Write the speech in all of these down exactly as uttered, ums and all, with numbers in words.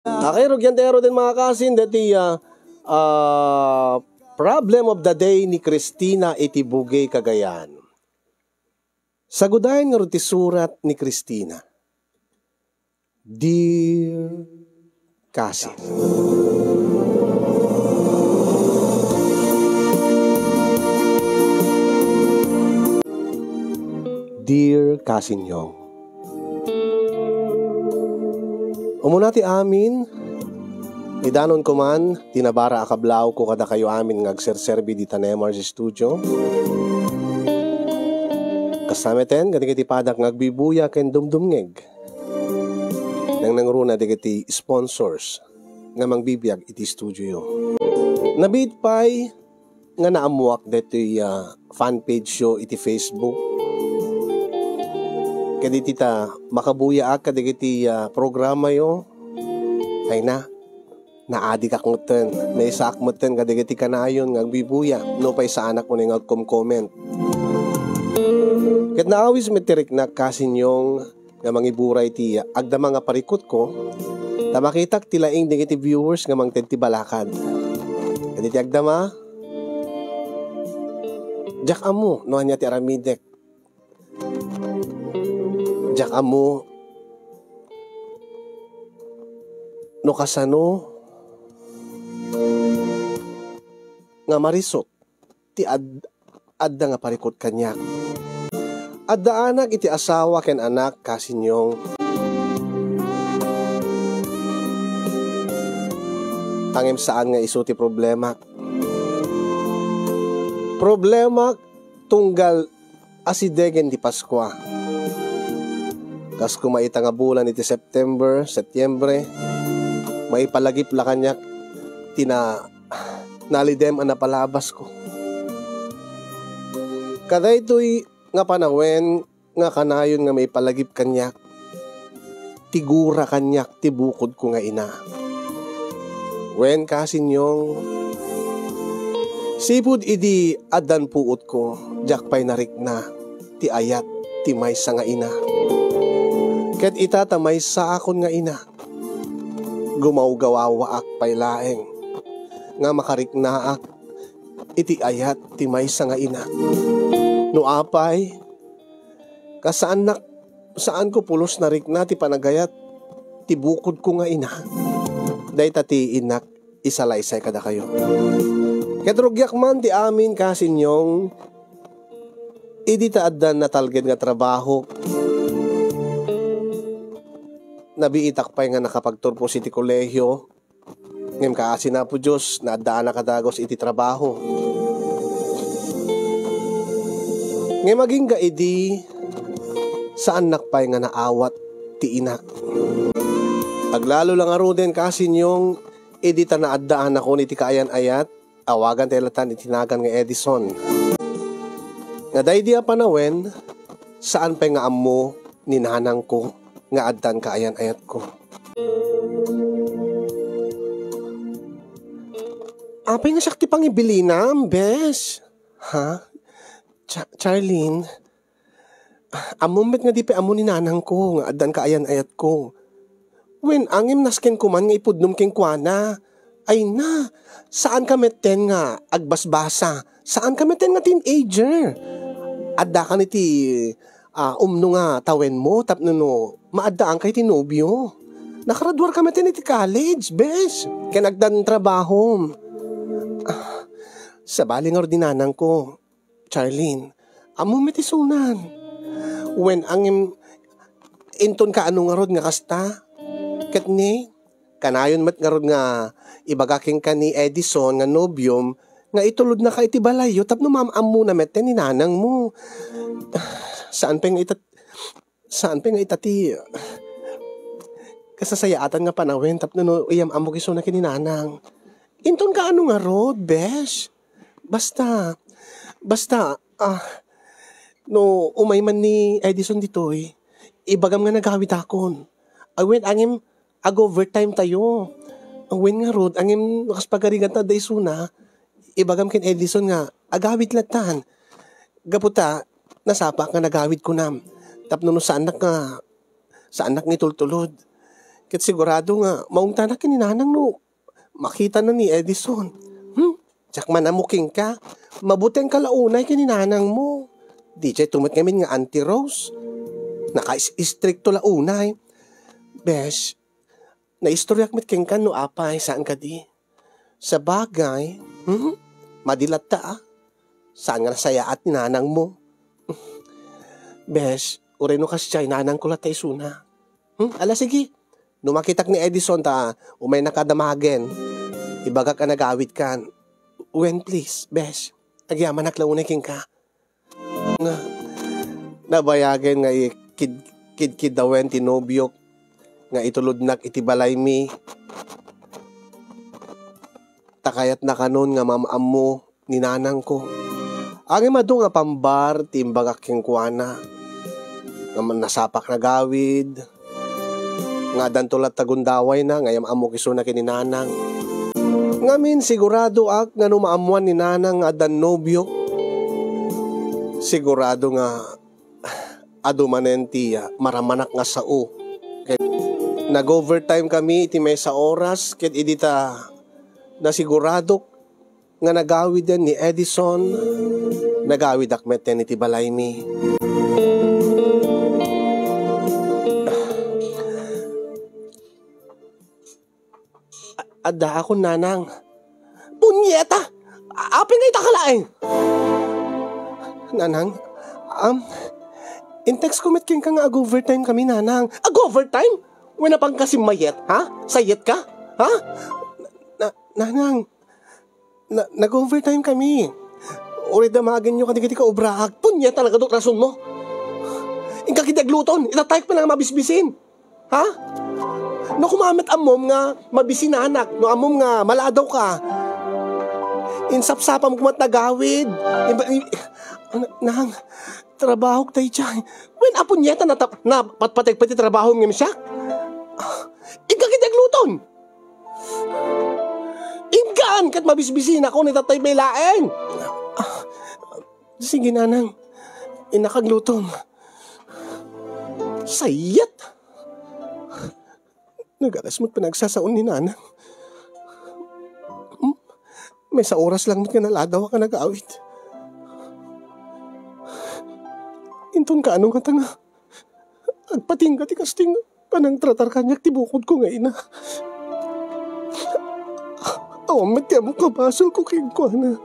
Okay, rugyan tayo den, mga kasin, deti, ah, ah, problem of the day ni Christina iti Bugey, Cagayan. Sagudayen ngarud ti surat ni Christina. Dear Kasin. Dear Kasin Yong, umuna ti amin, idanon ko man ti nabara a kablawko kadakayo amin nga agserserbi dita Nemar's Studio. Kasta metten kadagiti padak nga agbibuya ken dumdumngeg. Nangnangruna dagiti sponsors nga mangbibiag iti studioyo. Nabiit pay nga naammoak daytoy, ah, fan page yo iti Facebook. Ket iti ta makabuyaak kadagiti, ah, programayo, ay na, naadigak metten, naisaak metten kadagiti kanayon nga agbibuya, nupay saanak unay nga agkom-comment. Ket naawis met ti riknak, Kasin Yong, nga mangiburay ti agdama nga parikutko, ta makitak ti laing dagiti viewers nga mangted ti balakad. Ket iti agdama, diak ammo no ania ti aramidek. Diak ammo no kasano nga marisut ti ad-, adda nga parikut kaniak. Addaanak iti asawa ken anak, Kasin Yong. Ngem saan nga isu ti problemak. Problemak tunggal asidegen ti Paskua. Kas kuma ita nga bulan iti September, Setyembre, maipalagip la kaniak ti na-, nalidem a napalabasko. Kadaytoy nga panawen nga kanayon nga maipalagip kaniak, ti gura kaniak ti bukodko nga ina. Wen, Kasin Yong, sipud idi addan puotko, diak pay narikna ti ayat ti maysa nga ina. Ket ita ta maysaakon nga ina, gumawgawawaak pay laeng nga makariknaak iti ayat ti maysa nga ina. No apay, kas saannak, saanko pulos narikna ti panagayat ti bukodko nga ina. Dayta ti innak isalaysay kadakayo. Ket rugiak man ti amin, Kasin Yong, idi ta addan natalged nga trabaho, nabiitak pay nga nakapagturpos iti kolehio. Ngem kaasi ni Apo Dios, naaddaanak a dagus iti trabaho. Ngem agingga idi, saannak pay nga naawat ti inak. Aglalo la ngaruden, Kasin Yong, idi ta naaddaanakon iti kaayan-ayat, awagan tayo latan iti nagan nga Edison. Nga daydi a panawen, saan pay nga ammo ni nanangko nga addan kaayan-ayatko. Apay nga siak ti pangibilinam, bes? Ha? Cha-, Charlene, ammom met nga di pay ammo ni nanangko nga addan kaayan-ayatko. Wen, ngem nasken ko man nga ipudnom kenkuana. Ay na, saanka metten nga agbasbasa. Saanka metten nga teenager. Addakan iti, ah, umno nga tawenmo tapno no maaddaanka iti nobio. Nakaraduarka metten iti college, bes. Ken addan trabahom. Ah, sabali ngarud ni nanangko. Charlene, ammom met isunan. Wen, ngem inton kaano ngarud nga kasta? Ket ni, kanayon met ngarud nga ibaga kenka ni Edison nga nobiom nga itulodnaka iti balayyo tapno maam-ammona met ni nanangmo. Saan pay nga ita-, saan pay nga ita ti kasasayaatan nga panawen tapno no iyam-ammok isuna ken ni nanang. Inton kaano ngarud, besh? Basta, basta, ah, no umay man ni Edison ditoy, ibagam nga nagawidakon. Awen, ngem ag-overtime tayo. Awen ngarud, ngem no kas pagariganta da isuna, ibagam ken Edison nga agawid lattan. Gapu ta, nasapaak nga nagawid kunam. Tapno no saannak nga, saannak nga itultulod. Ket sigurado nga maungtanak ken ni nanang no makitana ni Edison. Hmm? Diak man ammo kenka. Mabutengka la unay ken ni nanangmo. Diay tummet ngamin nga Auntie Rose. Nakais-istrikto la unay. Besh, naistoryak met kenka no apay, saan kadi? Sabagay, hmm? Madi latta, ah. Saan nga nasayaat ni nanangmo? Besh, uray no kasdiay, nanangko latta isuna. Hmm? Ala, sige. No makitak ni Edison ta umaynaka damagen, ibagak a nagawidkan. Wen, please, besh. Agyamanak la unay kenka. Nga, nabayagen nga ikid-, kidkiddawen ti nobiok nga itulodnak iti balaymi. Ta kayatna kanon nga maam-ammo ni nanangko. Ngem adu nga pambar ti imbagak kenkuana, nga man-, nasapak nagawid, nga addanto latta gundawayna nga am-ammok isuna ken ni nanang. Ngamin, siguradoak nga no maammoan ni nanang nga addan nobio, sigurado nga adu manen ti, ah, maramanak nga sao. Ket nag-overtime kami iti maysa oras, ket idi ta nasiguradok nga nagawiden ni Edison, nagawidak metten iti balaymi. A-, addaakon, nanang. Punyeta! A-, apay nga ita ka laeng? Nanang, um, in-text ko met kenka nga ag-overtime kami, nanang. Ag-overtime? Wen, apan ka simmayet, ha? Sayet ka? Ha? Na-, nanang, na-, nag-overtime kami. Uray damagenyo kadagiti kaobraak. Punyeta, nagadu ti rason mo. Inka kiti agluton, ita tayo pala nga mabisbisin. Ha? No koma met ammom nga mabisinanak, no ammom nga maladaw ka, insapsapam koma ti nagawid. Imba-, i-, na-, nang, trabahok daydiay. Wen, a punyeta, natap-, napatpategpet ti trabahom ngem siak? Inka kiti agluton. Inkaan ket mabisbisinakon ita tayo pay laeng. Sige, nanang. Innak aglutom. Sayat! Nagalas met panagsasaon ni nanang. Hmm? Maysa oras lang met nga naladaw a nagawid. Inton kaano ngata nga agpatingga ti kasting panangtratar kaniak ti bukodko nga ina. Awan met ti ammok nga basolko kenkuana.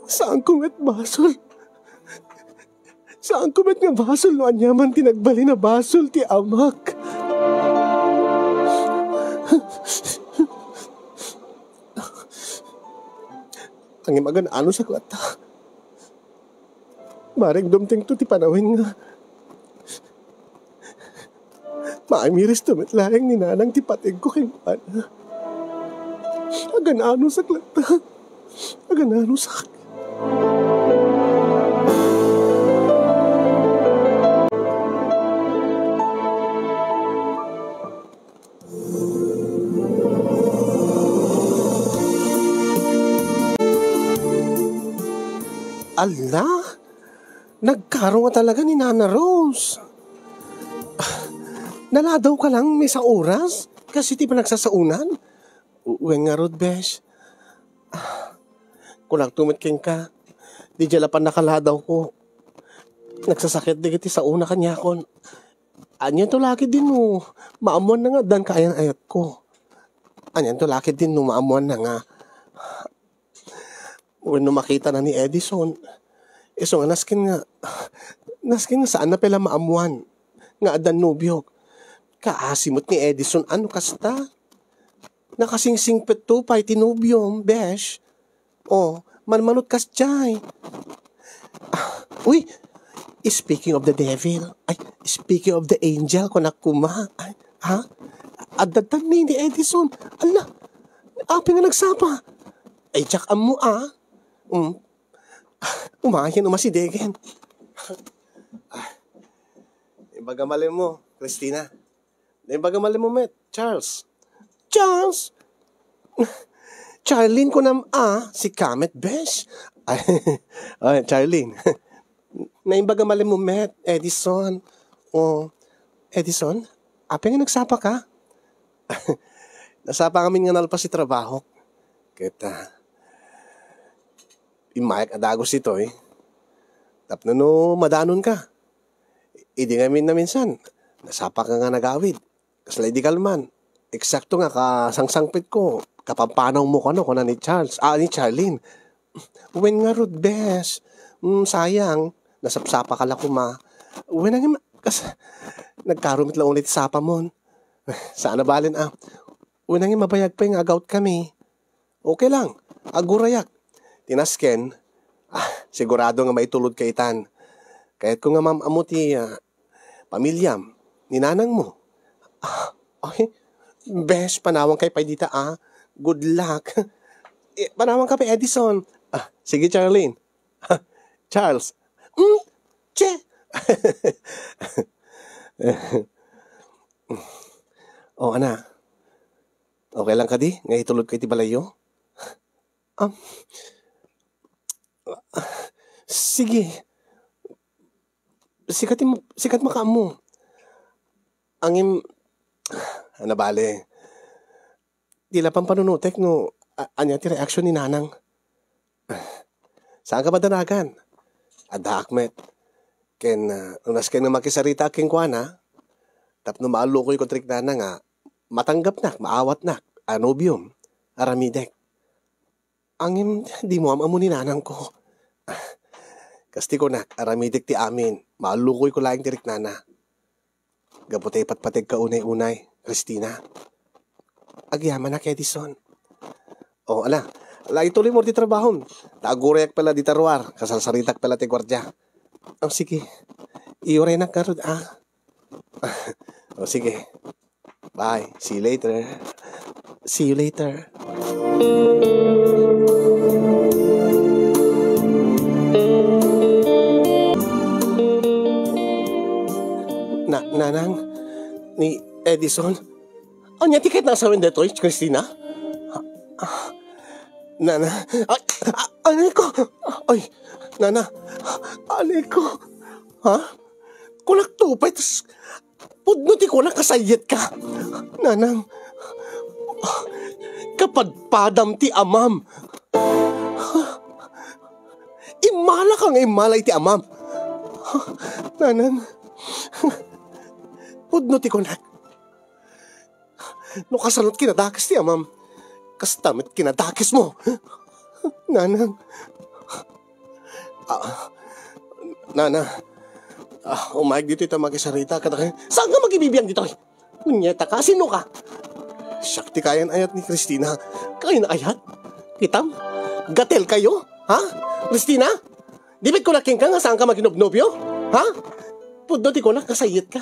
Saanko met basol. Saanko met nga basol no aniaman ti nagbalin a basol ti amak. Ngem agan-anusak latta. Mareng dumtengto ti panawen nga maamiristo met laeng ni nanang ti pategko kenkuana. Agan-anusak latta. Agan-anusak. Ala, nagkaro nga talaga ni Nana Rose. Naladaw ka lang maysa oras? Kasi ti panagsasaonan? U-, wen ngarud, besh. Kunak tumit kenka. Di jay lapan nakaladaw ko. Nagsasakit dagiti saona kaniakon. Anian to lakit din no maammuan na nga addan kaayan-ayatko. Anian to lakit din no maammuan na nga wenno makita na ni Edison. Isu nga nasken nga, nasken nga saan na pay la maammuan nga addan nobiok. Kaasi met ni Edison, ano kasta? Nakasingsingpetto pay ti nobiom, besh. Oh, manmanot kasdiay. Ah, uy, speaking of the devil, ay, speaking of the angel, kunak koma, ay, ha? Adda tan ni, ni Edison. Ala, apay nga nagsapa? Ay, diak ammo, ah. Um, umayen, umasidegen. Ah, ibaga malem mo, Christina. Ibaga malem mo met, Charles. Charles! Charlene kunam a, sika met, besh. Ay, ay, Charlene. Naimbag a malem mo met, Edison. Oh, Edison, apay nga nagsapa ka? Nasapa ngamin nga nalpas ti trabahok. Ket, ah, immayak a dagus ditoy. Tapno no madanonka. Idi ngamin naminsan, nasapa ka nga nagawid. Kasla idi kalman. Eksakto nga kasangsangpetko, kapampanaw mo kano, kuna ni Charles, ah, ni Charlene. Wen ngarud, bes? Mm, sayang. Nasapsapa ka la koma. Wen, angem, kas-, nagkarum met la unay ti sapamon. Saan a balen, ah. Wen, angem, mabayag pay nga agawt kami. Okay lang. Agurayak. Ti nasken, ah, sigurado nga maitulod ka itan. Kayatko nga maam-ammo ti, ah, pamiliam, ni nanangmo. Ah, ay, bes, panawanka pay dita, ah. Good luck. Eh, panawanka pay, Edison. Ah, sige, Charlene. Charles. Hmm? Che? Oh, ana. Okay lang kadi nga itulod ko iti balayyo? Um, sige. Sika ti, sika ti makaammo. Angem, a, nabale. Di la pampanunotek no a-, ania ti reaksyon ni Nanang. Saanka madanagan? Addaak met. Ken, ah, no nasken nga makisaritaak kenkuana, tapno maallukoyko ti riknana nga matanggapnak, maawatnak a nobiom, aramidek. Angem, dimo am-ammo ni nanangko. Kas ti kunak, aramidek ti amin, maallukoyko laeng ti riknana. Gapu ta ipatpategka unay-unay, Christina. Agyamanak, Edison. O, ala, ala, ituloy mo ti trabahom. Ta agurayak pay la dita ruar, kasarsaritak pay la ti guardia. O, sige. Iurenak ngarud, ah. O, sige. Bye. See you later. See you later. Na-, Nanang, ni Edison, ania ti kayatna a sawen daytoy, Christina? Ah, ah, Nana, ay, a-, anay ko, ay, Nana, anay ko, ha? Kunak to pay, tas pudno ti kunak a sayetka. Nanang, kapadpadam ti amam. Immala ka nga immala iti amam. Nanang, pudno ti kunak. No kasano ti kinadakes ti amam, kasta met kinadakesmo. Nanang. Ah, Nana. Ah, umayag ditoy ta makisarita kadakayo. Saanka makibibiang ditoy? Puñeta ka, sino ka? Siak ti kayan-ayat ni Christina. Kayan-ayat? Kitam? Gatel kayo? Ha? Christina? Di met kunak kenka nga saanka maginobnobio? Ha? Pudno ti kunak nga sayetka.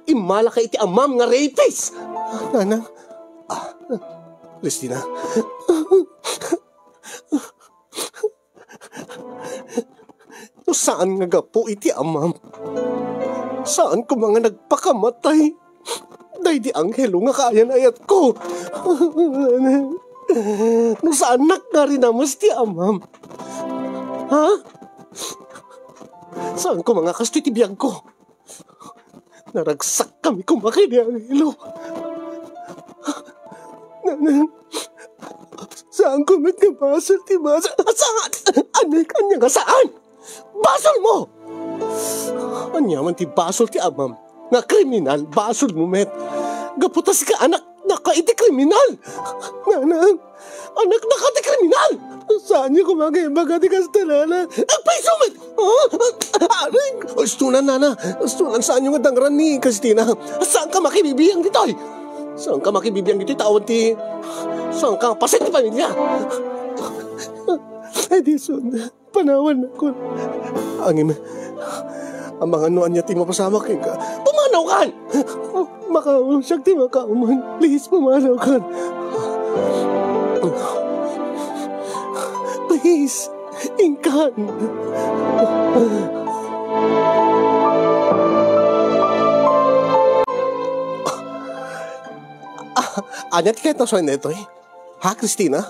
Immala ka iti amam nga rapist. Ah, Nanang. Ah, Christina. No saan nga gapu iti amam, saan koma nga nagpakamatay daydi anghelo nga kaayan-ayatko. No saannak nga rinames ti amam. Ha? Saan koma nga kastoy ti biagko? Naragsak kami koma ken ni anghelo. Nanang, saan ko met nga basol ti basol. Saan? Ania, ania nga saan? Basol mo! Ania man ti basol ti amam nga kriminal, basol mo met. Gapu ta sika anaknaka iti kriminal. Nanang, anaknaka ti kriminal! Saanyo koma nga ibaga ti kasta, Nana. Agpayso met! Ah, aring! Ustunan, Nana. Ustunan, saanyo nga dangran ni Christina. Saanka makibibiang ditoy. Saanka makibibiang ditoy, ta awan ti, saanka paset ti pamilya. Edison, panawanakon. Angem, amangan no ania ti mapasamak kenka. Pumanawkan! Makaawam, siak ti makaawam. Please, pumanawkan. Please, inkan. Ah, ania ti kayatna a sawen daytoy? Ha, Christina?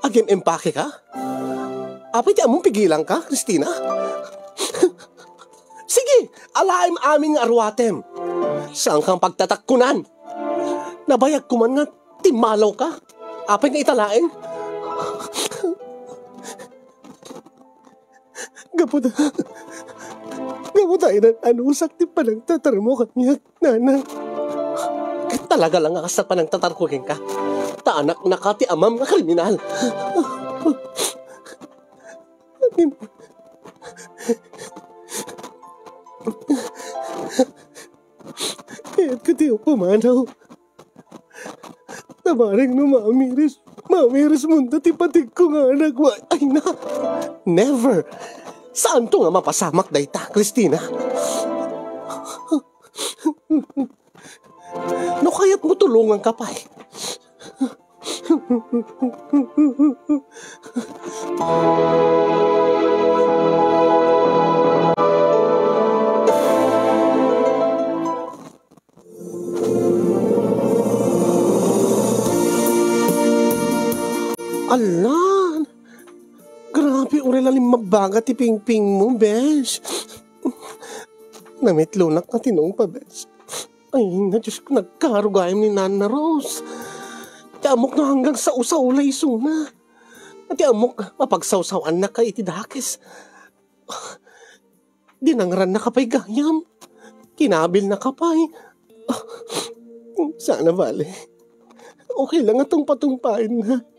Agin-impake ka? Apay ti ammom pigilanka, Christina? Sige, alaem amin nga aruatem. Saan kang pagtatakkunan. Nabayag ko man nga timmalaw ka. Apay nga ita laeng? Gapu ta, gapu ta inan-anusak ti panangtatarmo kaniak, Nanang. Ket talaga la nga kasta panangtatarko kenka. Ta anaknaka ti amam nga kriminal. Kayatko ti pumanaw. Nabareng no mamiris, mamiris monta ti patigko nga anak. Wa-, ay na! Never! Saanto nga mapasamak dayta, Christina? No kayatmo, tulonganka pay. Ala! Grabe, uray la limmabbaga ti pingpingmo, bes. Namitlonak nga tinungpa, bes. Ay, na, Diyos ko, nagkarugayam ni Nana Rose. Ti ammok no hanggang sao-sao la isuna. Ti ammok, mapagsawsawaannaka iti dakes. Dinangrannaka pay gayam. Kinabilnaka pay. Saan a bale. Okay lang a tungpatungpaennak.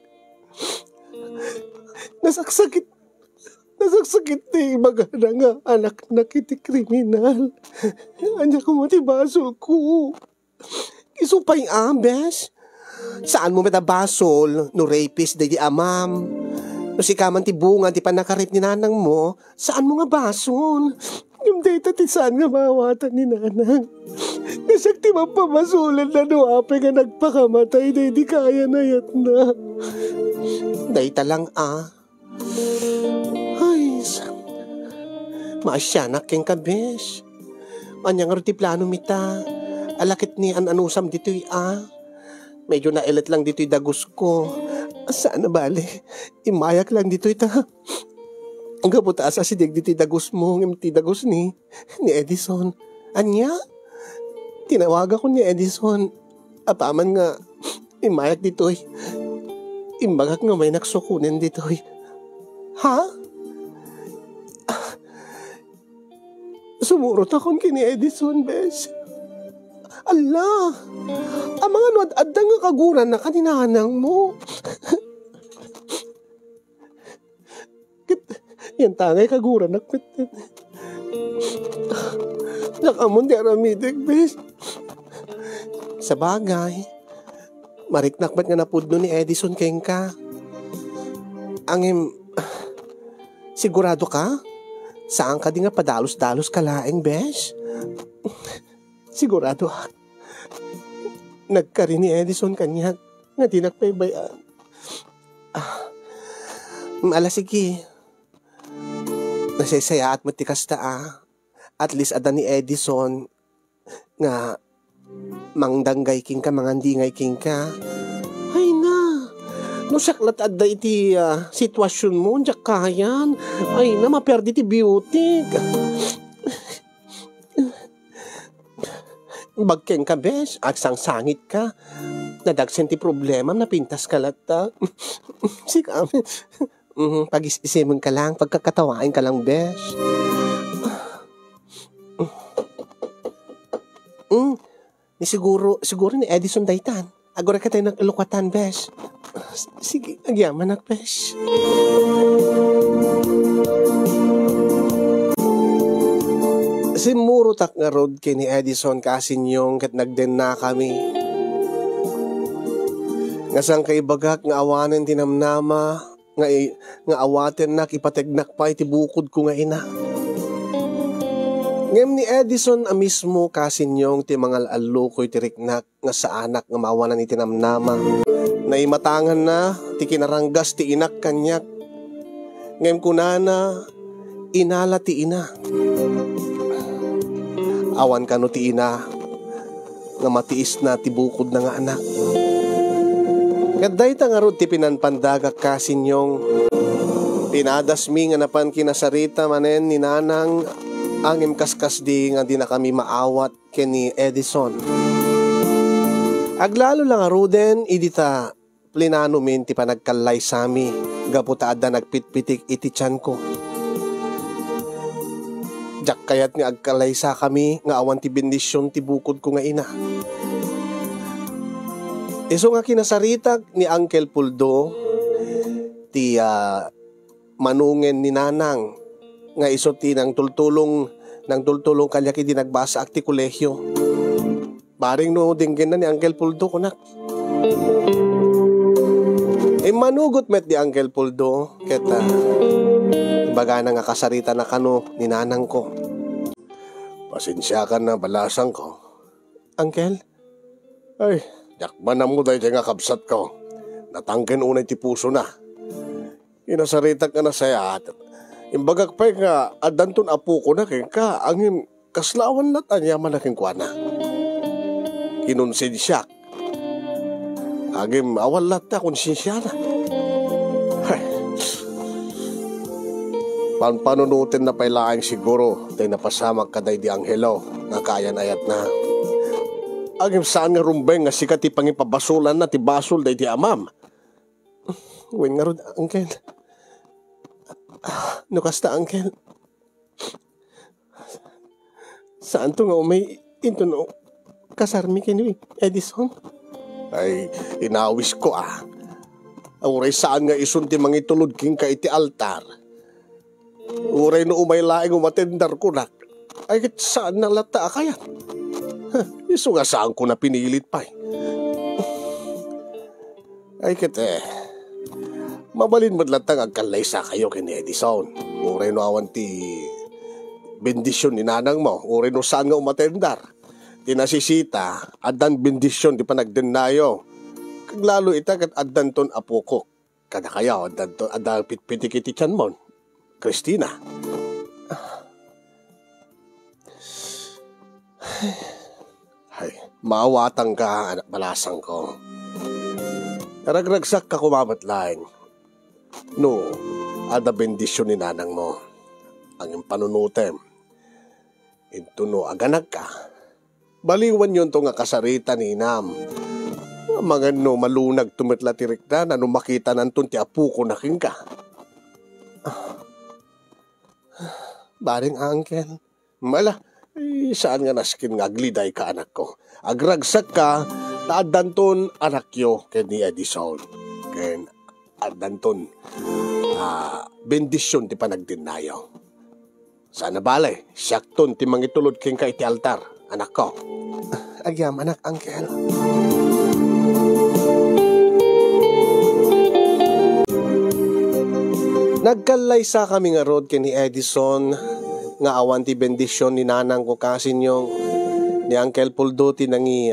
Nasaksakit, nasaksakit ti ibagana nga anaknak iti kriminal. Ania koma ti basolko? Isu pay a, bes. Saanmo met a basol no rapist daydi amam. No sika man ti bunga ti pannakarape ni nanangmo, saanmo nga basol. Ngem dayta ti saan nga maawatan ni nanang. Nga siak ti mapamasolenna no apay nga nagpakamatay daydi kayanayatna. Dayta lang a. Ay, sa-, maasianak kenka, bes. Ania ngarud ti planom ita? Ala ket ni an-anusam ditoy a. Medyo naelet lang ditoy dagusko. Saan a bale. Immayak lang ditoy ta. Gapu ta asideg ditoy dagusmo, ngem ti dagus ni, ni Edison. Ania? Tinawagakon ni Edison. Apaman nga immayak ditoy, imbagak nga may naksukunen ditoy. Ha? Sumurotakon ken ni Edison, bes. Ala! Amangan no ad-adda nga kagurannaka ni nanangmo. Ket, yan tangay kaguranak met. Diak ammon ti aramidek, bes. Sabagay, mariknak met nga napudno ni Edison kenka. Ngem, sigurado ka? Saan kadi nga padalus-dalus ka laeng, bes? Sigurado ak. Nagkari ni Edison kaniak nga dinak pay bay-an. Ah, ala, sige. Nasaysayaat met ti kasta a. At least, adda ni Edison nga mangdanggay kenka, mangandingay kenka. Ay na, no siak la ti adda iti, ah, sitwasionmo, diak kayan. Ay na, maperdi ti biotik. Bagkenka, bes, agsangsangitka. Nadagsen ti problema, napintaska latta. Sika, mhm, pagis-isimenka lang, pagkakatawaenka lang, bes. Mm, ni siguro, siguro ni Edison daytan. Agurayka tayo nag-alukatan, bes. Sige, agyamanak, bes. Simmurotak ngarud ken ni Edison, Kasinyong, ket nagdennakami. Nga saan kaibagak nga awanen ti namnama, nga i-, nga awatennak, ipategnak pay ti bukodko nga ina. Ngem ni Edison a mismo, Kasinyong, ti mangal-allukoy ti riknak nga saanak nga maawanan iti namnama. Naimatanganna ti kinaranggas ti inak kaniak. Ngem kunana, inala ti ina. Awan kano ti ina nga matiisna ti bukodna nga anak. Ket dayta ngarud ti pinanpandagak, Kasinyong. Pinadasmi nga napan kinasarita manen ni Nanang Ngem kaskasdi nga dinakami maawat ken ni Edison. Aglalo la ngaruden idi ta plinanumin ti panagkallaysami gapu ta adda nagpitpitik iti tianko. Diak kayat nga agkallaysakami nga awan ti bendision ti bukodko nga ina. Isu nga kinasaritak ni Uncle Puldo ti, ah, manongen ni Nanang nga isu ti nangtultulong, nangtultulong kaniak idi nagbasaak ti kolehio. Bareng no denggenna ni Uncle Puldo, kunak. Immanugot met ni Uncle Puldo ket, ah, imbagana nga kasaritana kano ni nanangko. Pasensiakan a balasangko. Uncle? Ay, diak man ammo daytoy nga kabsatko. Natangken unay ti pusona. Kinasaritak nga nasayaat. Imbagak pay nga addanton apokona kenka, ngem kasla awan latta aniamanna kenkuana. Kinonsensiak. Ngem awan latta konsensiana. Ay. Panpanunotenna pay laeng siguro tay napasamak kadaydi anghelo nga kaayan-ayatna. Ngem saan nga rumbeng nga sika ti pangipabasolanna ti basol daydi amam. Wen ngarud, Uncle. Ah, no kasta, Uncle, saanto nga umay inton kasarmi ken ni Edison? Ay, inawisko, ah. Uray saan nga isun ti mangitulod kenka iti altar. Uray no umay laeng umatendar, kunak. Ay, ket saanna latta a kayat. Huh, isu nga saanko a pinilit pay. Ay, ket, eh, mabalin met latta nga agkallaysakayo ken ni Edison. Uray no awan ti bendision ni nanangmo, uray no saan nga umatendar. Ti nasisita, addan bendision ti panagdennayo. Aglalo ita ket addanton apokok. Kadakayo, adda, adda pitpitik iti tianmon, Christina. Ay, maawatangka, anak balasangko. Naragragsakka koma met laeng no adda bendision ni nanangmo. Ngem panunotem, intono aganakka, baliwanyonto nga kasarita ni inam. Amangan no malunagto met la ti riknana no makitananton ti apokona kenka. Bareng, Uncle. Mala, eh, saan nga nasken nga aglidayka, anakko. Agragsakka, ta addanton anakyo ken ni Edison. Ken addanton, ah, bendision ti panagdennayo. Saan a bale, siakton ti mangitulod kenka iti altar, anakko. Agyamanak, Uncle. Nagkallaysakami ngarud ken ni Edison nga awan ti bendision ni nanangko, kasinyong, ni Uncle Puldo ti nangi-,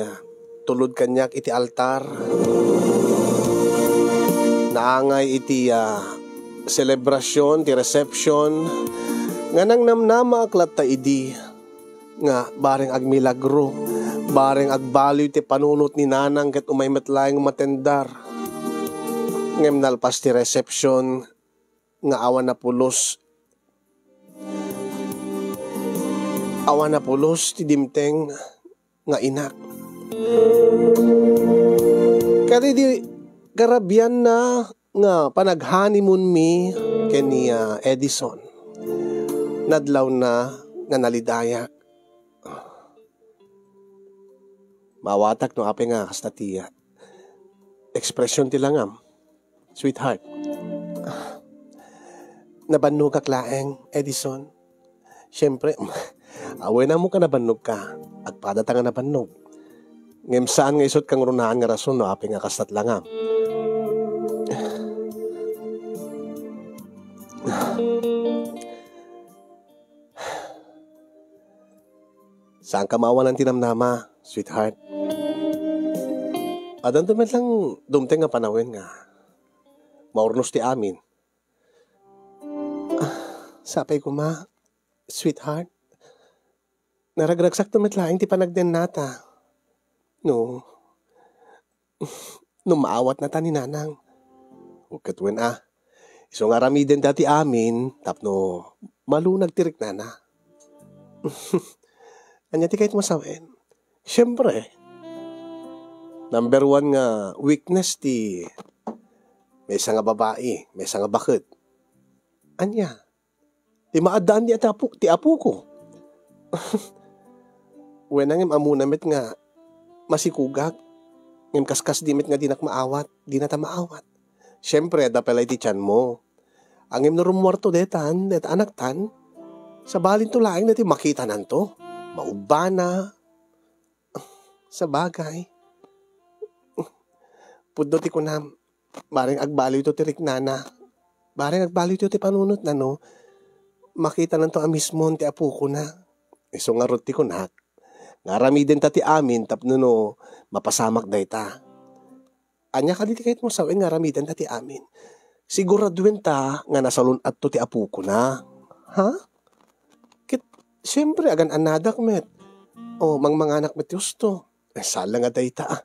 tulod kaniak iti altar. Naangay iti, ah, selebrasion, ti reception, nga nangnamnamaak latta idi nga bareng agmilagro, bareng agbaliw ti panunot ni nanang ket umay met laeng matendar. Ngem nalpas ti reception nga awan a pulos, awan a pulos ti dimteng nga inak. Kadaydi karabianna nga panag-honeymoon mi ken ni, ah, Edison, nadlawna nga nalidayak. Maawatak no apay nga kasta ti, ah, ekspresion ti langam, sweetheart. Nabannogak laeng, Edison. Siempre, awen ammoka nabannogka. Agpadata nga nabannog. Ngem saan nga isut' kangrunaan nga rason no apay nga kastat langam. Saanka maawanan ti namnama, sweetheart. Addanto met lang dumteng nga panawen nga maurnos ti amin. Ah, sapay koma, sweetheart. Naragragsakto met laeng ti panagdennata. No, no maawatnata ni nanang. Ket wen a, isu nga aramidenta ti amin tapno malunag ti riknana. Ania ti kayatmo sawen? Siempre, number one nga weakness ti maysa nga babai, maysa nga baket. Ania? Ti maaddaan ti apo-, ti apoko. Wen, ngem ammona met nga masikugak. Ngem kaskasdi met nga dinak maawat, dinata maawat. Siempre, adda pay la iti tianmo. Ngem no rummuarto detan, deta anaktan, sabalinto laeng dayta makitananto. Maubbana. Sabagay. Pudno ti kunam, bareng agbaliwto ti riknana. Bareng agbaliwto ti panunotna, no? Makitananto a mismon ti apokona. Isu ngarud ti kunak, nga aramidenta ti amin tapno no mapasamak dayta. Ania kadi ti kayatmo sawen nga aramidenta ti amin? Siguraduenta nga nasalun-atto ti apokona. Ha? Ket, siempre, agan-annadak met. O, mangmanganak met ti husto. Eh, sala nga dayta, ah.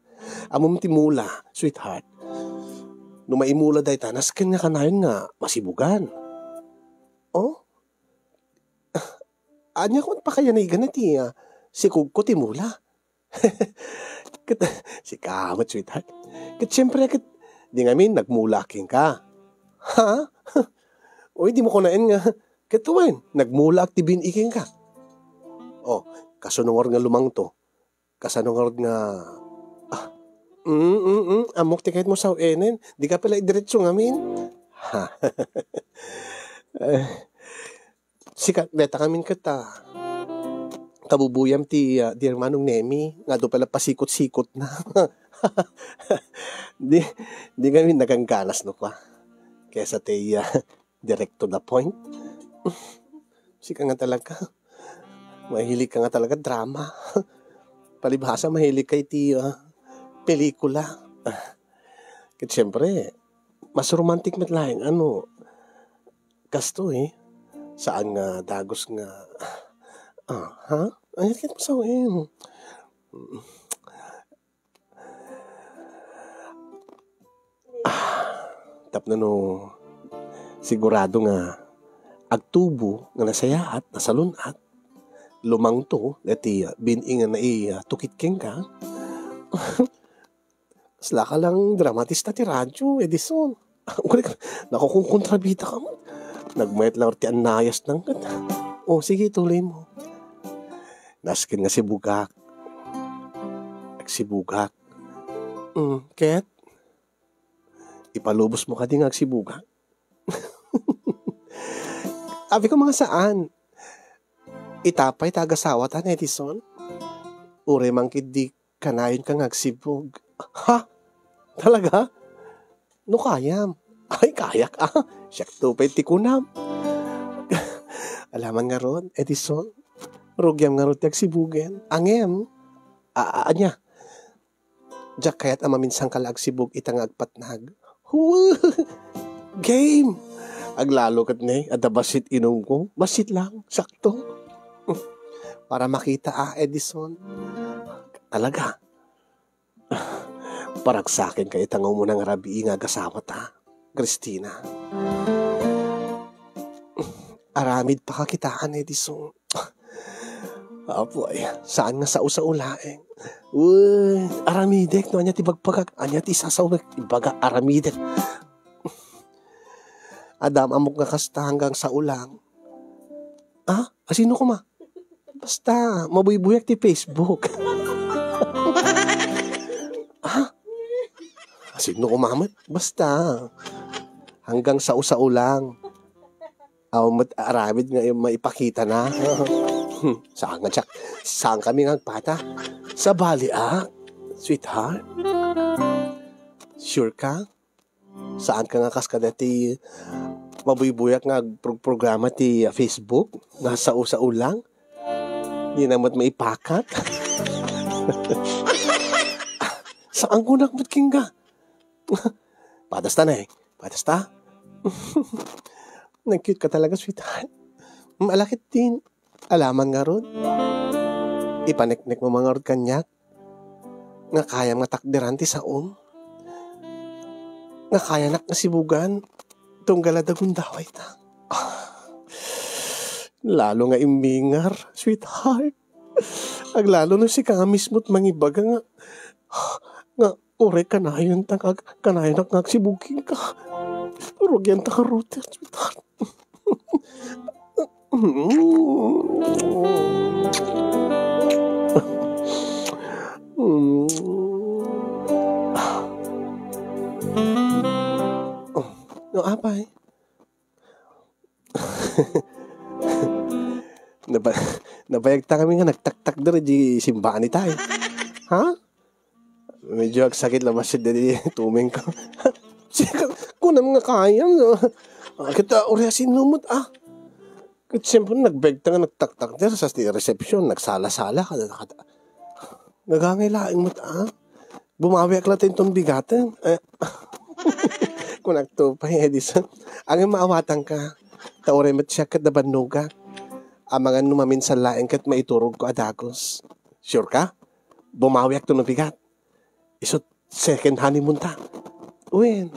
Ammom ti mula, sweetheart. No maimula dayta, nasken nga kanayon nga masibugan. O? Ania kon pakayanigan ti, ah, sikugko ti mula? Ket, sika met, sweetheart. Ket siempre, ket, di ngamin, nagmula kenka. Ha? Uy, di mo kunaen nga, ket wen, nagmula ak ti bin-i kenka. O, kasano ngarud nga lumangto? Kasano ngarud nga, ah, mm, mm, mm, ammok ti kayatmo sawen. Di ka pala idiretso ngamin. Ha? Eh, Sika, deta ngamin ket, ah, kabubuyam ti, ah, dear Manong Nemi, nga adu pay la pasikot-sikotna. Di, di ngamin nagangganas no kua. Kaysa ti, ah, direct to the point. Sika nga talaga. Mahilig ka nga talaga drama. Palibhasa, mahilig ka iti, ah, pelikula. Ah, ket siyempre, mas romantic met laeng, ano, kastoy, eh. Saan nga dagus nga, ah, ha? Ay, ket masawen. Ah, tapno no sigurado nga agtubo nga nasayaat, nasalun-at, lumangto, dati, ah, bin-i nga nai-, ah, tukit kenka. Sla ka lang dramatista ti radyo, Edison. Nakukunkontrabida ka man. Nagmayat lang ti annayas nang ket. O, sige, tuloy mo. Nasken nga sibugak. Agsibugak. Mm, ket? Ipalubos mo kadi nga agsibugak? Abi ko, mga saan. Itapay ta agasawatan, Edison. Uray man ketdi kanayon ka nga agsibug. Ha? Talaga? No kayam. Ay, kayak, ah. Siak to pay ti kunam. Alaman ngarud, Edison. Rugiam ngarud ti agsibugen. Angem. A-, a-, ania? Diak kayat a maminsan ka la agsibug ita nga agpatnag. Hua! Game! Aglalo ket ne, adda bassit inumko. Bassit lang, sakto. Para makita a, Edison. Talaga. Paragsaken ka ita nga umuna nga rabii nga agasawata, Christina. Aramid pakakitaan, Edison. Apo, ay, saan nga sao-sao laeng? Uy, aramidek no ania ti bagbagak, ania ti sasawek, ibaga aramidek. Adam, amok nga kasta hanggang sao lang. Ah, asino koma? Basta, mabuybuyak ti Facebook. Ah, asino koma met? Basta, hanggang sao-sao lang. Aw, met aramid nga maipakita na. Saan nga, Jack? Saan kami nga agpata? Sabali, ah, sweetheart? Sure ka? Saan ka nga kas kadati mabuybuyak nga agprog-programa ti, ah, Facebook? Nga sao-sao lang? Di na met maipakat? Saan ko nakmet kinga? Patas ta, ne? Patas ta? Nag-cute ka talaga, sweetheart. Mm, ala ket din. Alaman ngarud. Ipaneknek mo man ngarud kaniak. Nga kayam nga takderan ti saom. Nga kayanak nga sibugan. Tunggal a dagundaway ta. Ah. Lalo nga immingar, sweetheart. Aglalo no sika mismo ti mangibaga nga, nga uray kanayon ta nga ag-, kanayon nga agsibugin ka. Rugian ta ka, Ruth, sweetheart. No, apay. Naba-, nabayag ta kami nga nagtaktak diri di simbaan itay. Ha? Medyo agsakit labasit di tumingko. Sika, kunam nga kayam, no? Ah, kita, uri asin numot, ah. Ket siyempre, nagbayag ta nga nagtaktak diri sa ti resepsyon, nagsala-sala, kada, kada, nagangay laeng met, ah. Bumawiak latta inton bigaten. Eh, kunakto pay, Edison. Agin maawatanka. Ta uray met siak ket nabannogak. Amangan no maminsan laeng ket maiturogko a dagus. Sure ka? Bumawiak to no bigat. Isut second honeymoon ta. Wen.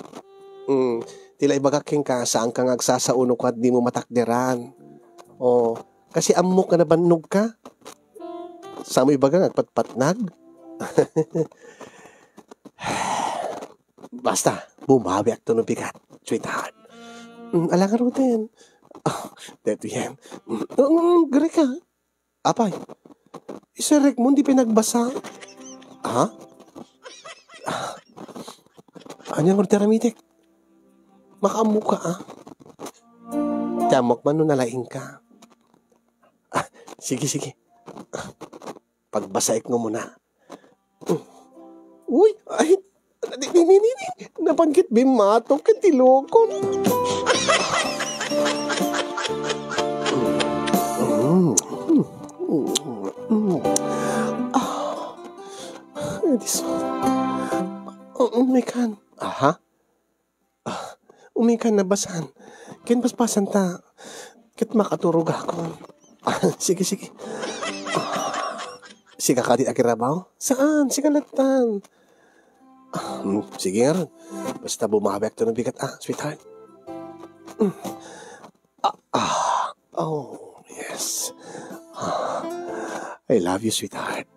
Mm, ti la ibagak kenka, saanka nga agsasao no kua dimo matakderan. O, kasi ammok nga nabannogka. Saanmo ibaga nga agpatpatnag? Basta, bumawiak to no bigat, sweetheart. Mm, ala ngaruden. Ah, detoyen. Mm, mm, Greka. Apay, isarek mo, di pinagbasa? Ha? Ania ngarud ti aramidek? Makaammoka, ah. Ti ammok man no nalaingka. Ah, sige, sige. Pagbasaek nga umuna. Uy, ay, di, di, di, di, di. Napan ket bimmatok ket ti lukon. Mm, mm, mm, mm. Ah, Edison. Oh, oh, may kan. Aha. Ah, umikan nabasan. Ken paspasan ta. Ket makaturogakon. Ah, sige, sige. Ah, sika kadi agirabaw? Saan? Sika lattan. Ah, hmm, sige ngarud. Basta bumawiak to no bigat, ah, sweetheart. Mm. Ah, ah. Oh, yes. Ah, I love you, sweetheart.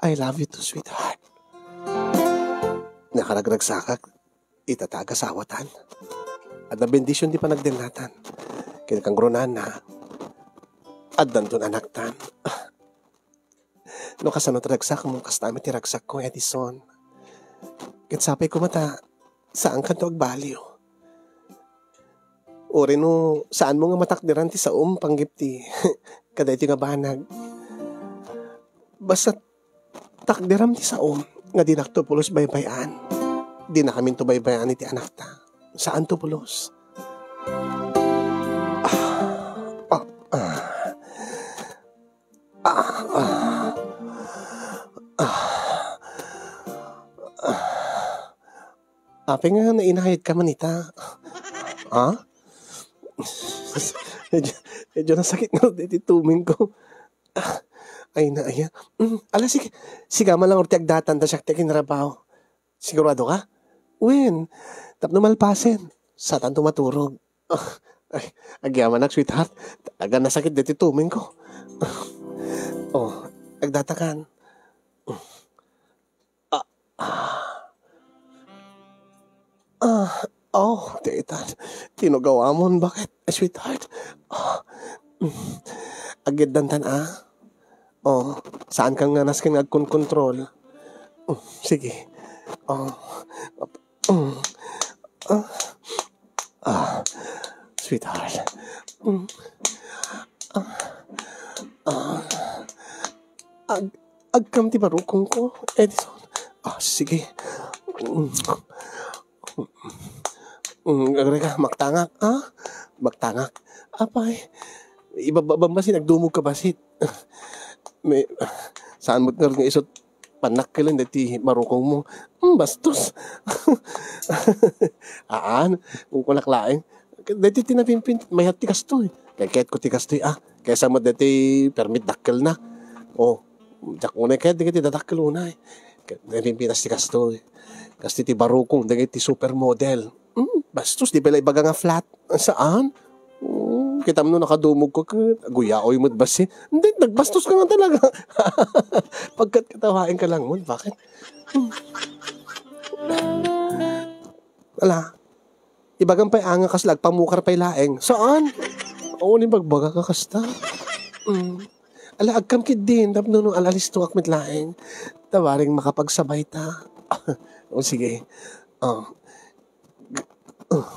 I love you too, sweetheart. Nakaragragsakak. Ita ta agasawatan. Adda bendision ti panagdennatan. Ken kangrunaanna, addanton anaktan. No kasano ti ragsakmo, kasta met ti ragsakko, Edison. Ket sapay koma ta, saankanto agbaliw. Uray no, saanmo nga matakderan ti saom, panggep ti, kadaytoy nga banag. Basta, takderam ti saom nga dinakto pulos baybay-an. Dinakaminto baybay-an iti anakta. Saanto pulos. Ah, ah, ah. Ah, ah. Ah. Ah. Apay nga nainayat ka man ita? Ha? Medyo, medyo nasakit nga iti tumingko. Ah, ay na, aya. Mm, ala, sige. Siga man lang urti agdatan, ta siak ti aginrabaho. Sigurado ka? Wen, tapno malpasen. Saanto maturog. Ah, ay, agyamanak, sweetheart. Talaga nasakit deti tumingko. Oh, agdatakan. Ah, ah. Ah, oh, dayta. Tinugawamon, bakit, sweetheart? Ah, mm. Agiddantan, ah. Oh, saanka nga nasken nga agkonkontrol? Mm, sige. Oh, mm. Ah, ah, sweetheart. Mm. Ah, ah. Ag-, agkam ti barukongko, Edison. Ah, sige. Mm. Mm, agreka, magtangak, ah? Magtangak. Apay, ibababam basit, agdumog ka basit. May, saan mo nga isut panakkelen deti barukongmo? Hmm, bastos. Aan, kung kunak laeng. Deti tinapimpin, mayat ti kastoy. Kay ket ko ti kastoy, ah. Kaysa mo deti permit dakkel na. Oh, diak unay kayat dagiti dadakkel unay. Napimpitas ti kastoy. Kastoy ti barukong dagiti supermodel. Hmm, bastos, di pala ibaga nga flat. Saan? Hmm, Kitam no nakadumogko, ket aguyaoy met bassit. Hindi, nagbastoska nga talaga. Pagkatkatawaenka lang met, bakit? Hmm. Ala, ibagam pay aya nga kasla agpamukar pay laeng. Saan? Awan ibagbagak a kasta. Hmm. Ala, agkam ketdin, tapno no al-alistoak met laeng. Ta bareng makapagsabayta. O, sige. O. G-, uh,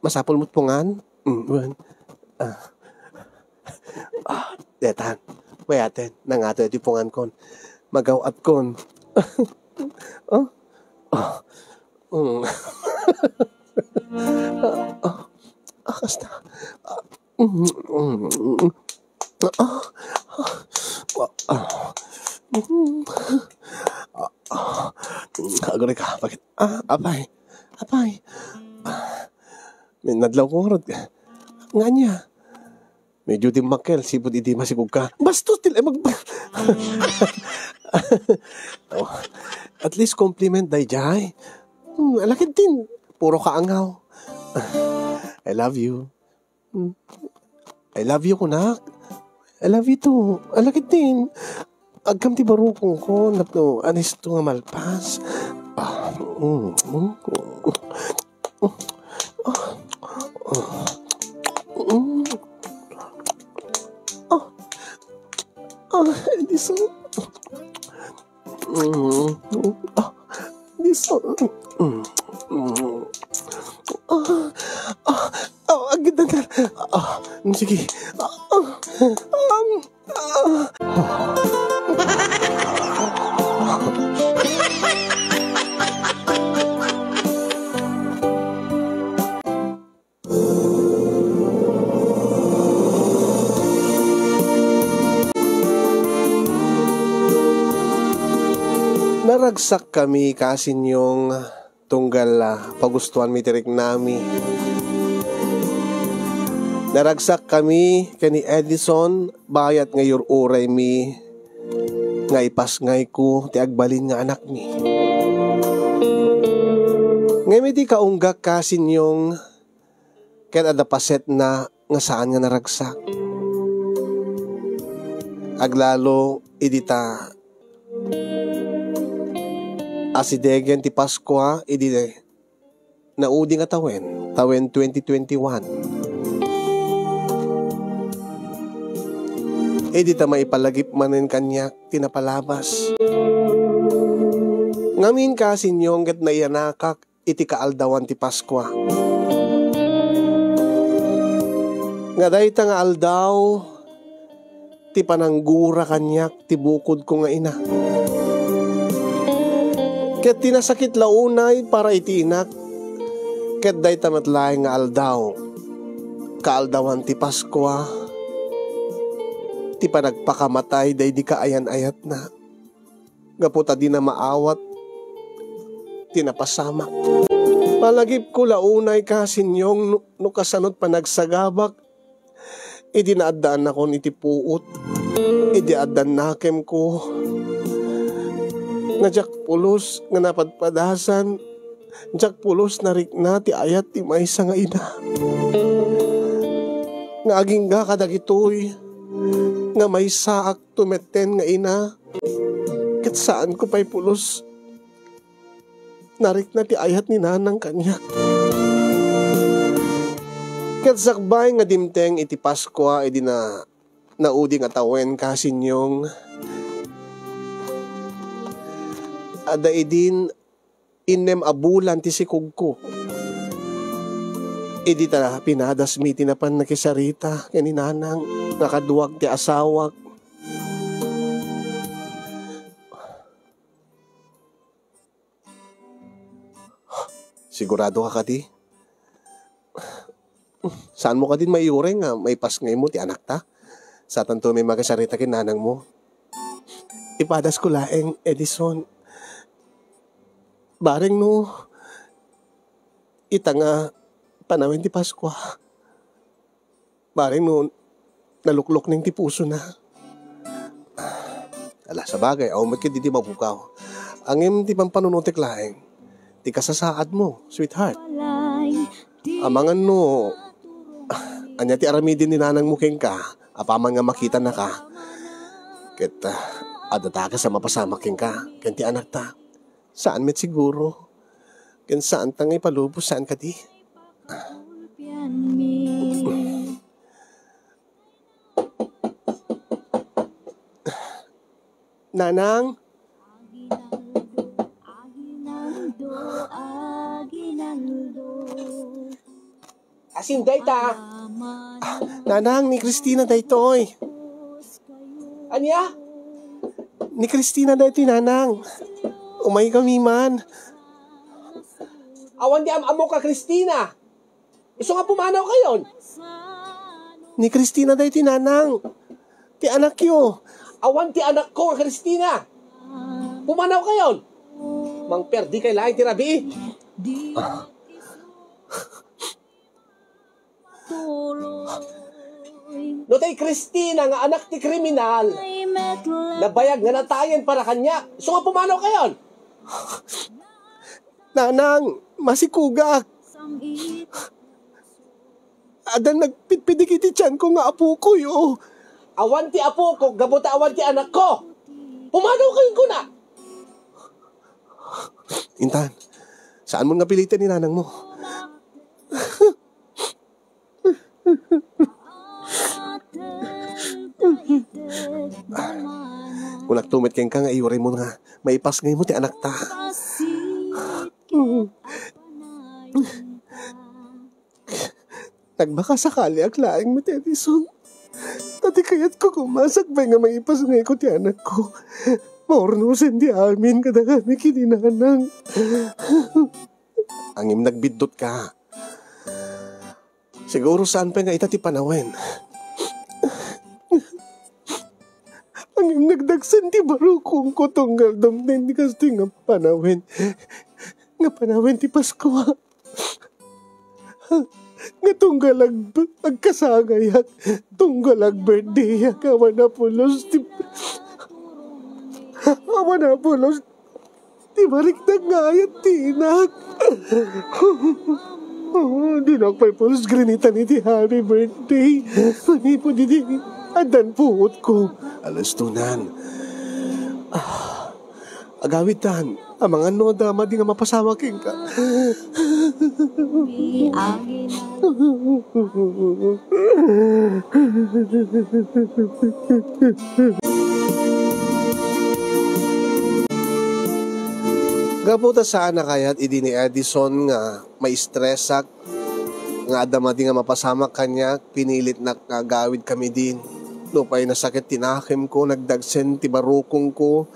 masapul met pungan? Mm, wen. Ah. Ah, detan. Mayaten, nangato iti pungankon. Magaw-atkon. O? Ah. Mm. Ah, ah, ah, kasta. Ah, mm, mm, mm. Ah, ah, ah, ah, mm. Ah, ah, aguray ka, bakit? Ah, apay, apay. Ah, may nadlaw ko ngarud. Nga ania? Medyo dimmakkel, sipud idi masigog ka. Bastos, ti la mag-, oh, at least compliment, dayjay. Hmm, alakid din. Puro kaangaw. I love you. Hmm. I love you, kunak. I love you too. Alakid din. Agkam ti barukongko, napno, anis to nga malpas. Ah, mm, mm, mm. Ah, ah, mm. Ah, ah, Edison. Mm, mm. Ah, Edison. Mm, mm. Ah, ah, ah, agad na. Ah, sige. Ah, ah, um, Naragsakkami, Kasinyong, tunggal, ah, pagustuanmi ti riknami. Naragsakkami ken ni Edison bayat nga iyur-uraymi nga ipasngayko ti agbalin nga anakmi. Ngem iti kaunggak, Kasinyong, ket adda pasetna nga saan nga naragsak. Aglalo idi ta asidegen ti Paskua idi naudi nga tawen, tawen twenty twenty-one. Idi ta maipalagip manen kaniak ti napalabas. Ngamin, Kasinyong, ket naiyanakak iti kaaldawan ti Paskua. Nga dayta nga aldaw ti pananggura kaniak ti bukodko nga ina. Ket ti nasakit la unay para iti inak, ket dayta met laeng nga aldaw, kaaldawan ti Paskua, ti panagpakamatay daydi kaayan-ayatna. Gapu ta dina maawat ti napasamak. Palagipko la unay, Kasinyong, no, no kasano ti panagsagabak idi naaddaannakon iti puot, idi adda nakemko, nga diak pulos nga napadpadasan, diak pulos narikna ti ayat ti maysa nga ina. Nga agingga kadagitoy nga maysaak tumetten nga ina, ket saanko pay pulos narikna ti ayat ni nanang kaniak. Ket sakbay nga dimteng iti Paskua idi na, naudi nga tawen, Kasinyong, adda idin innem a bulan ti sikogko. Idi ta pinadasmi ti napan nakisarita ken ni nanang nga kaduak ti asawak. Sigurado ka kadi? Saanmo kadin maiuray nga maipasngaymo ti anakta? Saanto met makisarita ken nanangmo? Ipadasko laeng, Edison. Bareng no ita nga panawen ti Paskua. Bareng no naluklukneng ti pusona. Ala, sabagay, awan met ketdi ti mabukaw. Ngem ti pampanunotek laeng, ti kasasaadmo, sweetheart. Amangan no, Ania ti aramiden ni nanangmo kenka, apaman nga makitanaka? Ket, ah, adda dakes a mapasamak kenka, ken ti anakta. Saan met siguro. Ken saanta nga ipalubos, saan kadi? Nanang? Asin dayta? Nanang, ni Christina daytoy. Ania? Ni Christina daytoy, Nanang. Umaykami man. Awan ti am-ammok a Christina. Isu nga pumanawkayon. Ni Christina daytoy, Nanang. Ti anakyo. Awan ti anakko nga Christina. Pumanawkayon. Mangperdikay laeng ti rabii. No tay Christina nga anak ti kriminal, nabayag nga natayen para kaniak. Isu nga pumanawkayon. Nanang, masikugak. Adda nagpidpidik iti tianko nga apokoy, o. Awan ti apokok gapu ta awan ti anakko. Pumanawkayon kuna. Intan, saanmon nga piliten ni nanangmo. Kunakto met kenka nga iyuraymo nga maipasngaymo ti anakta. Nagbakasakaliak laeng met, Edison. Ta ti kayatko koma sakbay nga maipasngayko ti anakko, maurnosen ti amin kadakami ken ni nanang. Ngem nagbiddutka. Siguro saan pay nga ita ti panawen. Ngem nagdagsen ti barukongko tunggal dumteng ti kastoy nga panawen. Nga panawen ti Paskua. Nga tunggal ag-, agkasangayak, tunggal ag-birthdayak, awan a pulos ti, awan a pulos ti mariknak nga ayat ti inak. Dinak pay pulos grinitan iti happy birthday. Manipud idi addan puotko. Alastonan. Ah. Agawidtan, amangan no adda madi nga mapasamak kenka. Gapu ta saan a kayat idi ni Edison nga maistresak, nga adda madi nga mapasamak kaniak, pinilitnak nga agawidkami din. Nupay nasakit ti nakemko, nagdagsen ti barukongko,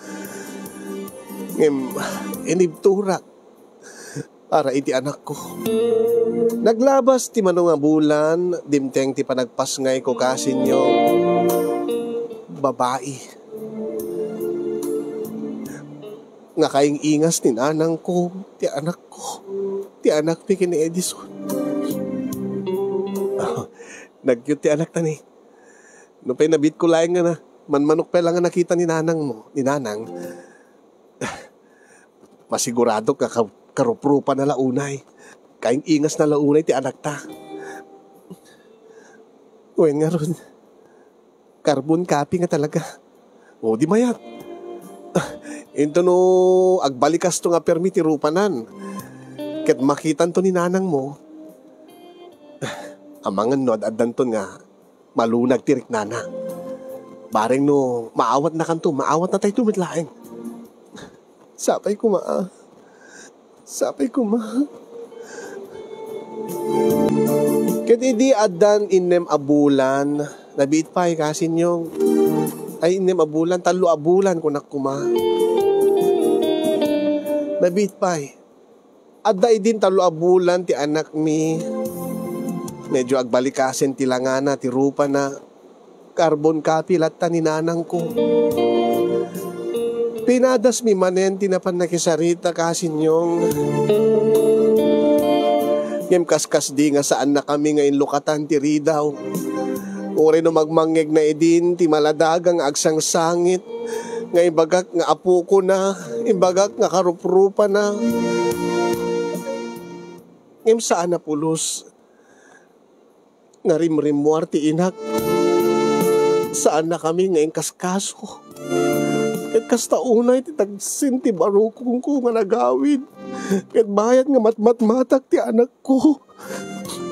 ngem inibturak para iti anakko. Naglabas ti mano nga bulan, dimteng ti panagpasngayko, kasinyo. Babai. Nga kaing-ingas ni nanangko, ti anakko, ti anakmi ken ni Edison. Nagyot ti anakta ni. Nupay nabiitko laeng nga na, manmanok pay la nga nakita ni nanangmo, ni nanang. Masiguradok nga ka-, karuprupana la unay. Kaing-ingasna la unay ti anakta. Wen ngarud, carbon copy nga talaga. O, di mayat. Into no agbalikasto nga permi ti rupanan, ket makitanto ni nanangmo, amangan no ad-addanton nga malunag ti riknana. Bareng no maawatnakanto, maawatnatayto met laeng. Sapay koma, a. Sapay koma. Ket idi addan innem a bulan, nabiit pay, kasinyo. Ay, innem a bulan, tallo a bulan, kunak koma. Nabiit pay. Adda idin tallo a bulan ti anakmi. Medyo agbalikasen ti langana, ti rupana. Carbon copy latta ni nanangko. Pinadasmi manen ti napan nakisarita, kasinyong. Ngem kaskasdi nga saannakami nga inlukatan ti ridaw. Uray no magmangngegna idin ti maladaga nga agsangsangit, nga imbagak nga apokona, imbagak nga karuprupana. Ngem saan a pulos. nga rimrimmuar ti inak. Saannakami nga inkaskaso. Ket kasta unay ti tagsen ti barukongko nga nagawid. Ket bayat nga matmatmatak ti anakko,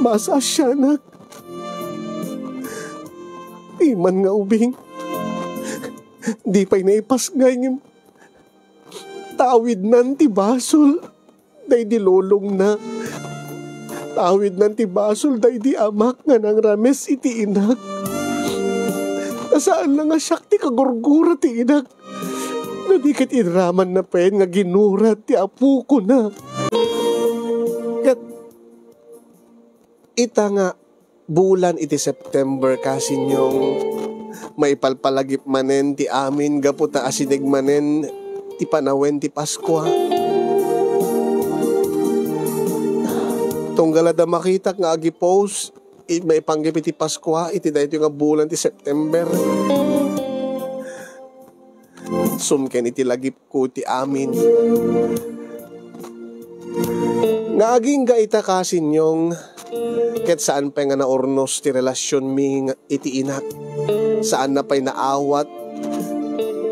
maasianak. Diman nga ubing, di pay naipasngay ngem tawidnan ti basol daydi lolongna. Tawidnan ti basol daydi amak nga nangrames iti inak. Ta saan la nga siak ti kagurgura ti inak no di ket idramanna pay nga ginurat ti apokona. Ket ita nga bulan iti September, kasinyong, maipalpalagip manen ti amin gapu ta asideg manen ti panawen ti Paskua. Tunggal adda makitak nga agipost iti maipanggep iti Paskua iti daytoy nga bulan ti September. Sumken iti lagipko ti amin. Nga agingga ita, kasinyong, ket saan pay nga naurnos ti relasionmi nga iti inak. Saanna pay naawat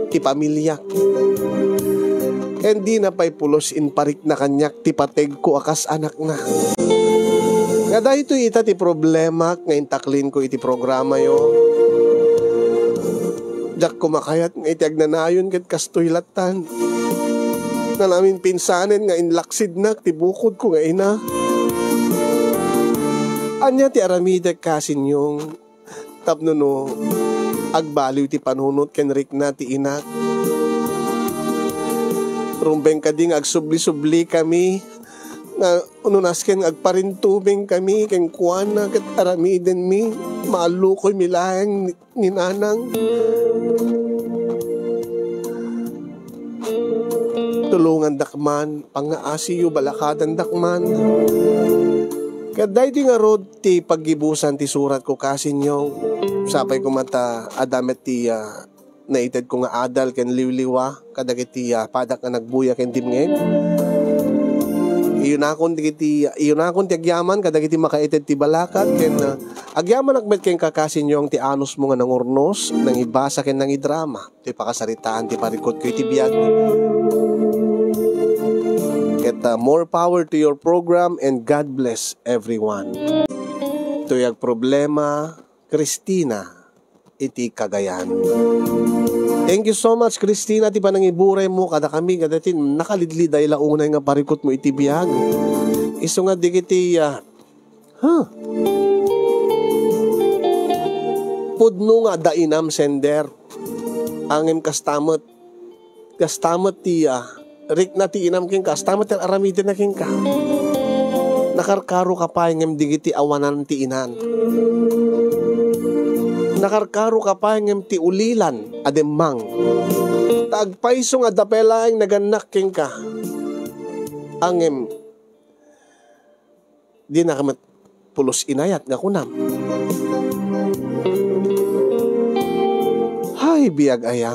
ti pamiliak. Ken dina pay pulos inparikna kaniak ti pategko a kas anakna. Nga daytoy ita ti problemak nga intaklinko iti programayo. Diak koma kayat nga iti agnanayon ket kastoy lattan. Nanamin pinsanen nga inlaksidnak ti bukodko nga ina. Ania ti aramidek, kasinyong, tapno no agbaliw ti panunot ken rikna ti inak? Rumbeng kadi nga agsubli-sublikami, nga no nasken nga agparintumengkami kenkuana ket aramidenmi, maallukoymi laeng ni, ni nanang. Tulongandak man, pangngaasiyo, balakadandak man. Ket daydi ngarud ti paggibusan ti suratko, kasinyong, sapay koma ta adda met ti, ah, naitedko nga adal ken liwliwa kadagiti, ah, padak nga nagbuya ken dimngeg. Iyunakon dagiti, iyunakon ti agyaman kadagiti makaited ti balakat ken, ah, agyamanak met kenka, kasinyong, ti anusmo nga nangurnos, nangibasa ken nangidrama ti pakasaritaan ti parikutko iti biag. Ket, ah, more power to your program and God bless everyone. Tuyag problema, Christina, iti Cagayan. Thank you so much, Christina, ti panangiburaymo kadakami, kadagiti nakalidliday la unay nga parikutmo iti biag. Isu nga dagiti, ah, huh? Pudno nga adda inam sender. Ngem kasta met, kasta met ti, ah, rikna ti inam kenka, kasta met ti aramidenna kenka. Nakarkaroka pay ngem dagiti awanan ti inan. Nakarkaroka pay ngem ti ulilan a demmang. Ta agpayso nga adda pay laeng nagannak kenka. Ngem dinaka met pulos inayat nga kunam. Hay, biag aya.